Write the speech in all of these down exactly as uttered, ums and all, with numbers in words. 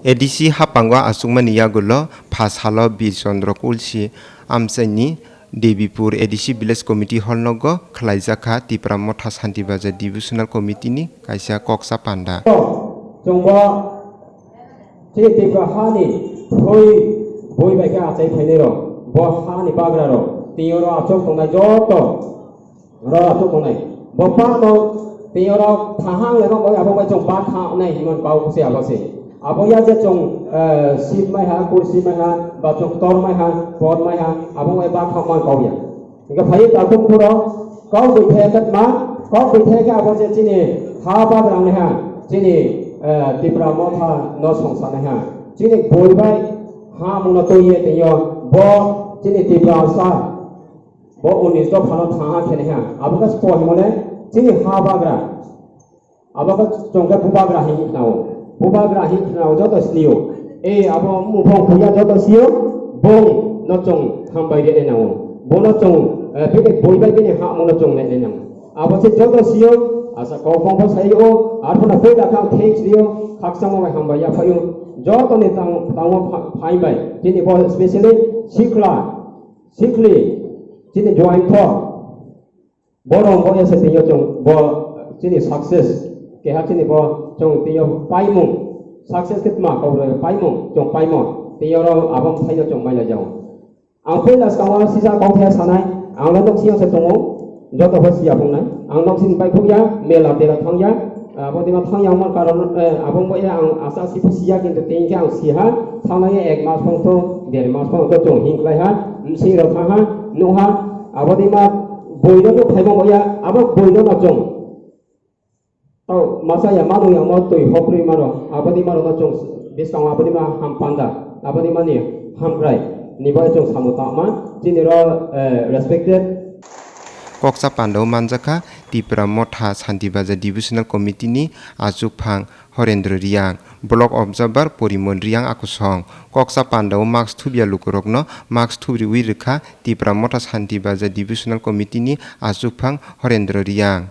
A D C haphango achukmani yagulo pha salo Bir Chandra Kulsi amchaini Debipur A D C Village Committee Hall nogo khwlaijakha Tipra Motha Santi Baja Divisional Committee ni kaisa koksa panda. Chwngbo chini Tipra hani thwi bui bai khe achai phainai rok, bo hani bagra rok, twi oro achuk tongnai joto. Oro aswk wngnai. Bo phano tei oro thahang le abo bai chwng ba kha wngnai hinmani kau se abo se. Abo ya je chwng, eh, seat mai ha, kursi mai ha, ba chwng tor mai ha, pot mai ha, abo bai ba kha man kau ya. Hingke phai takhuk phuro kau bai the khe ma, kau bai the khe abo je chini ha bagrang nai ha, chini, eh, Tipra Motha no songsa nai ha. Chini boi bai ha mungno twi ye tei yo bo chini Tipra sa. Bo unis dophano thanha khenaiha. Abo khe spo himone chini ha bagra. Abo khe chwng khe bubagra hinwi khnao. Bubagra hinwi khnao joto sinio. E abo muphang puya joto sio. Bong no chwng hambai rwnai nango. Bono chwng, eh, bini boi bai bini ha mungno chwng nainai nango. Abo se joto sio. Asa kok bong bo saio. Arphano poi dakha thanks rio. Khakchangma bai hambai ya phaio. Joto ni tang tangma pha-, phai bai. Chini bo specially sikla. Sikli, chini joain tho. Borok bo ya se twi yo chwng bo chini success. Keha chini bo chwng twi yo paimung. Success khe tma kok rw paimung, chwng paimung. Twi yo ro abo thai no chwng mai lai jao. Ang poi last kama sisa kok thaya sanai, ang lo nok siyang se tongo. Joto bo siya phungnai. Ang nok sini pai phukya, mela tela thangya. Abo dima thangya wngmani karon, eh, abo wngbai ang asa si siya kintu tei khe ang siha. Thangnai ek mas phang to, der mas phang to chwng hing khlai ha. Msing rok tha ha, nuh ha. Abo dima boino nuk phai wngbai ya, abo boino no chwng. Tau masa ya manu ya mo twi hokri maro. Abo dima rok no chwng biskang abo dima ham panda. Abo dima ni hamkrai. Ni bai chwng samu tama. Chini ro, eh, respected. Koksa pandao manjakha Tipra Motha Santi Baja Divisional Committee ni achukphang Horendra Riang, Block Observer Porimon Riang akusong. Koksa pandao mask thubya lukurokno mask thubriwi rwkha Tipra Motha Santi Baja Divisional Committee ni achukphang Horendra Riang.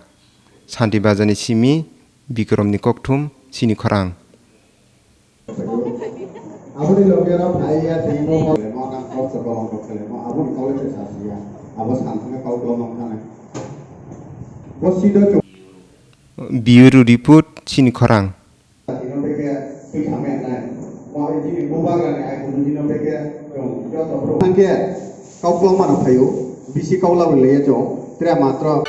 Santi Baja ni simi Bikrom ni kokthum, chini khorang. Aboni loge ro phai ya tei mo mo nang kok se bolong kok se mo aboni kau le sa sia. Abo san thang kau do nong thang. Bo si do. Bureau report, chini khorang. Tino beke twi thang ya nai. Mo ri jini bubagra ni ai kudu jino beke jong joto bro. Thang ke kau klong mano phaio. Bisi kau lawi le ya jong. Tre matro.